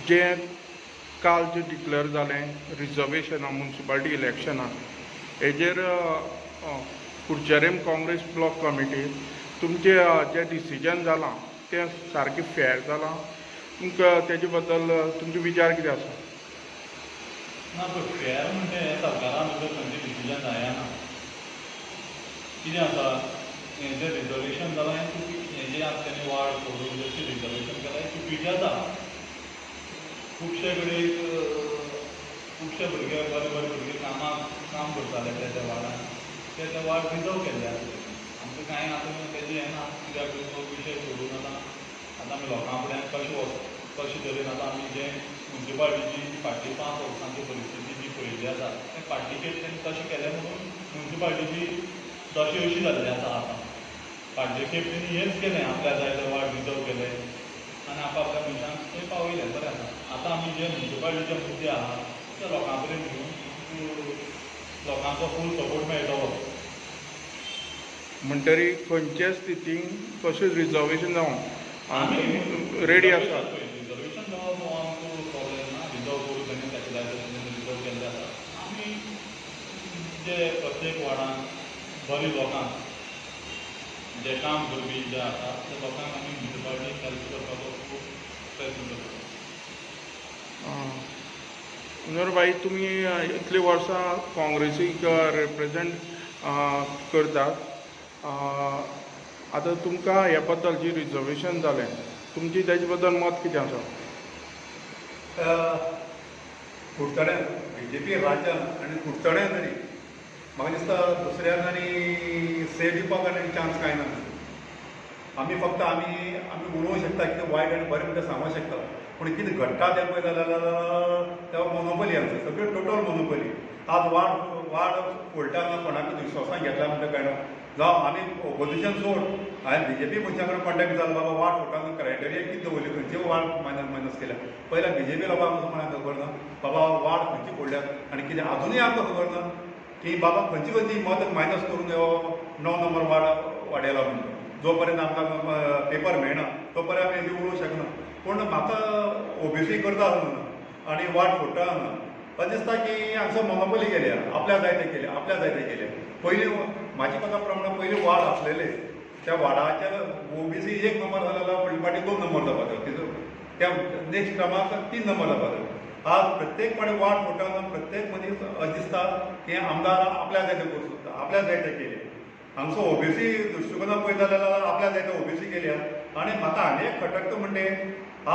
जें काल जें डिक्लेअर जालें रिजर्वेशनां मुन्सिपाल्टी इलेक्शनां हेजेर कुडचडेम काँग्रेस ब्लॉक कमिटी तुमचें जें डिसिजन जालां तें सारकें फॅर जालां? तुमकां तेजे बद्दल तुमचे विचार कितें आसा? ना, पळय, फॅर म्हणटा हें सरकारान भितर खंयचें डिसिजन जायना. कितें आसा, हें जें रिजर्वेशन जालां हें चुकी. हें जें आतां तेणी वार्ड सोडून जशें रिजर्वेशन केलां हें चुकीचें आसा. खुबशे कडेन खुबशे भुरगे, बरे बरे भुरगे कामाक काम करताले त्या त्या वार्डान, ते ते वार्ड रिजर्व केल्ले आसले. आमकां कांय आतां तेजें हें ना, कित्याक तो विशय सोडून आतां आतां आमी लोकां फुड्यान कशें वच, कशे तरेन आतां आमी जें मुन्सिपाल्टीची फाटली 5 वर्सांची परिस्थिती जी पळयल्ली आसा, तें फाटली खेप तेणी तशें केलें म्हणून मुन्सिपाल्टीची दशा अशी जाल्ली आसा. आतां फाटले खेप तेणी हेंच केलें, आपल्या जाय ते वार्ड रिजर्व केले आनी आपआपल्या मनशांक थंय पावयले. बरें आसा, आतां आमी जे मुन्सिपाल्टीचे मुद्दे आहा ते लोकां पर्यंत घेवन लोकांचो फूल सपोर्ट मेळटलो. म्हणटरी खंयचे स्थितीन कशें रिजर्वेशन जावं आमी रेडी आसा? रिजर्वेशन जावप हो आमकां प्रॉब्लेम ना. रिजर्व करूं तेणी, ताका जाय तशें तेणी रिजर्व केल्लें आसा. आमी जे प्रत्येक वार्डान बरी लोकांक, जे काम करपी जे आसा, त्या लोकांक आमी मुन्सिपाल्टीक हेल्प करपाचो खूब प्रयत्न करता. मनोहर भाई, तुमी इतलीं वर्सां काँग्रेसीक रिप्रेजेंट करतात. आतां तुमकां हे बद्दल जी रिजर्वेशन जालें, तुमची तेजे बद्दल मत कितें आसा? कुडचड्यान बीजेपी राज्यान आनी कुडचड्यान तरी म्हाका दिसता दुसऱ्याक आनी से दिवपाक आनी चान्स कांय ना. आमी फक्त आमी आमी उलोवंक शकता, कितें वायट आनी बरें म्हणटा सांगूंक शकता, पूण कितें घडटा तें पळय जाल्यार तें मोनोपली आमची सगळी, टोटल मोनोपली. आज वार्ड वार्ड फोडटा कोणाक विश्वासान घेतला म्हणटा कळना. जावं आमी ओपोजिशन सोड, हांवें बीजेपी मनशां कडेन कॉन्टेक्ट जालो, बाबा वार्ड फोडटा क्रायटेरिया कितें दवरली, खंयचे वार्ड मायनस मायनस केल्या. पयल्या बीजेपी लोकांक म्हणून खबर ना बाबा वार्ड खंयची फोडल्यात आनी कितें. अजुनूय आमकां खबर ना की बाबा खंयची खंयची मत मायनस करून 9 नंबर वार्ड वाडयला म्हणून. जो पर्यंत आमकां पेपर मेळना तो पर्यंत आमी उलोवंक शकना. पूण म्हाका ओबीसी करता आसतना आनी वार्ड फोडटा आसतना अशें दिसता की हांगसर मोनोपली केल्या, आपल्या जाय तें केलें, आपल्या जाय तें केलें. पयलीं म्हाजी मता प्रमाणे पयलीं वार्ड आसलेले, त्या वार्डाचेर ओबीसी 1 नंबर जालो जाल्यार फुडले फावटी 2 नंबर जावपा जाय, त्या नेक्स्ट क्रमांक 3 नंबर जावपा जाय. आज प्रत्येक फावटी वार्ड फोडटा, प्रत्येक मनीस अशें दिसता की आमदार आपल्या जाय तें करूं सोदता, आपल्या जाय तें केलें. हांगसो ओबीसी दृश्टिकोनान पळयता जाल्यार आपल्या जाय ते ओबीसी केल्या. आनी म्हाका आनी एक खटकता म्हणटे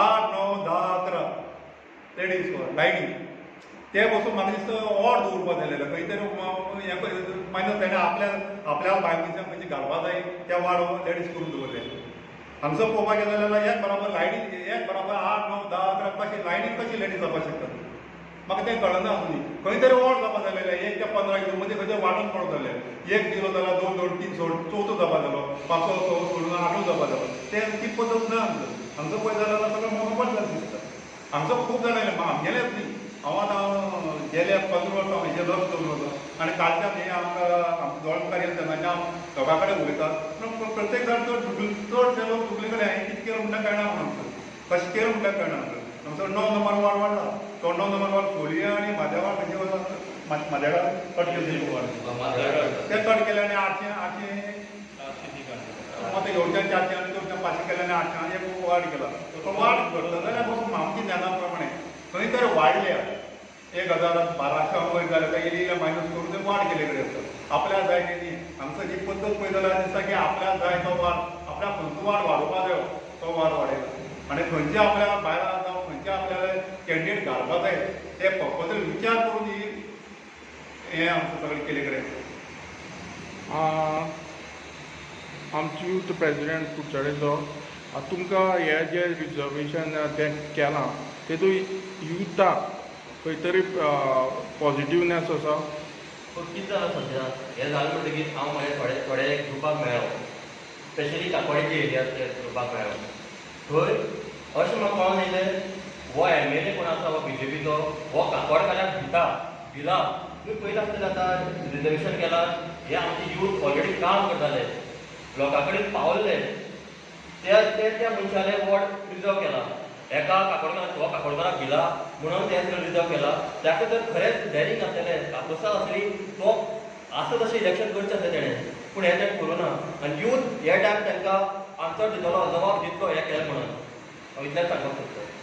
8, 9, 10, 11 लेडीज लायनी ते बसून म्हाका दिसता ऑड दवरपा जाय आसलेलें खंय तरी. हें मायनस तेणें आपल्या आपल्या बायल मनशांक खंयची घालपा जाय त्या वार्ड लेडीज करून दवरले. हांगसर पळोवपाक गेले जाल्यार एक बराबर लायनी, एक बराबर 8, 9, 10, 11 कशी लायनीन कशी लेडीज जावपाक शकतात, म्हाका तें कळना अजुनूय. खंय तरी ऑड जावपा जालेलें, 1 ते 15 हितून मदीं खंय तरी वांटून पडत जालें. एक दिलो जाल्यार दोन दोन तीन सोड चवथो जावपा जालो, पांचवो स सोडून आठवो जावपा जालो. तें ती पद्दत ना हांगसर. हांगसर पळयत जाल्यार सगळें मोनोपॉली जालें दिसता. हांगसर खूब जाणां आयले, आमगेलेच न्ही. हांव आतां गेल्या 15 वर्सां हेजेर लक्ष दवरून वता आनी कालच्यान हें आमकां आमच्या दोळ्या मुखार येयलें तेन्नाच्यान हांव लोकां कडेन उलयता. पूण प्रत्येक जाण चड चडशे लोक दुबले कडेन हांवें कितें केलें म्हणल्यार कळना म्हणून हांगसर, कशें केलें म्हणल्यार कळना. हांगसर हांगसर 9 नंबर वार्ड वाडला, तो 9 नंबर वार्ड खोलये आनी म्हादेवा खंयचे म्हादेवा कट केले ते कट केले आनी 800 800 आतां येवच्यान 400 आनी तेवच्यान 500 केले आनी 800 एक वार्ड केला. तो वार्ड घडटा जाल्यार बसून आमच्या ज्ञाना प्रमाणे खंय तरी वाडल्या, 1000 1200 वयर जाल्यार काय इल्ली इल्ले मायनस करून ते वार्ड केले कडेन आसता. आपल्याक जाय ते न्ही. हांगसर जी पद्दत पळयत जाल्यार दिसता की आपल्याक जाय तो वार्ड, आपल्याक खंयचो वार्ड वाडोवपा जायो तो वार्ड वाडयला आनी खंयचे आपल्या बायलां जावं खंयचे आपल्याला कॅन्डिडेट घालपा जाय ते पर्पजली विचार करून ही हें आमचें सगळें केले कडेन आसा. आमचे यूथ प्रेसिडेंट कुडचडेचो, तुमकां हें जें रिजर्वेशन तें केलां तेतून युथाक खंय तरी पॉजिटिवनेस आसा? पूण कितें जालां, सद्या हें जालें म्हणटकीर हांव म्हळे थोडे थोडे ग्रुपाक मेळ्ळो, स्पेशली काकोडेचे एरिया ग्रुपाक मेळ्ळो. थंय अशें म्हाका कळोन येयलें, हो एमएलए कोण आसा हो बीजेपीचो, हो काकोडकाराक भिता भिला. तुमी पयलें आसतलें, आतां रिजर्वेशन केलां हे आमचे यूथ ऑलरेडी काम करताले, लोकां कडेन पावल्ले, त्या ते त्या मनशाले वॉर्ड रिजर्व केला. एका काकोडकाराक हो काकोडकाराक भिला म्हणून तें सगळें रिजर्व केला. ताका जर खरेंच डॅरिंग आसलेलें, काकोसांव आसली, तो आसा तशें इलेक्शन करचें आसलें तेणें, पूण हें तेणें करूं ना. आनी यूथ हे टायम तांकां आन्सर दितलो, जबाब दितलो हें केलें म्हणून हांव इतलेंच सांगपाक सोदतां.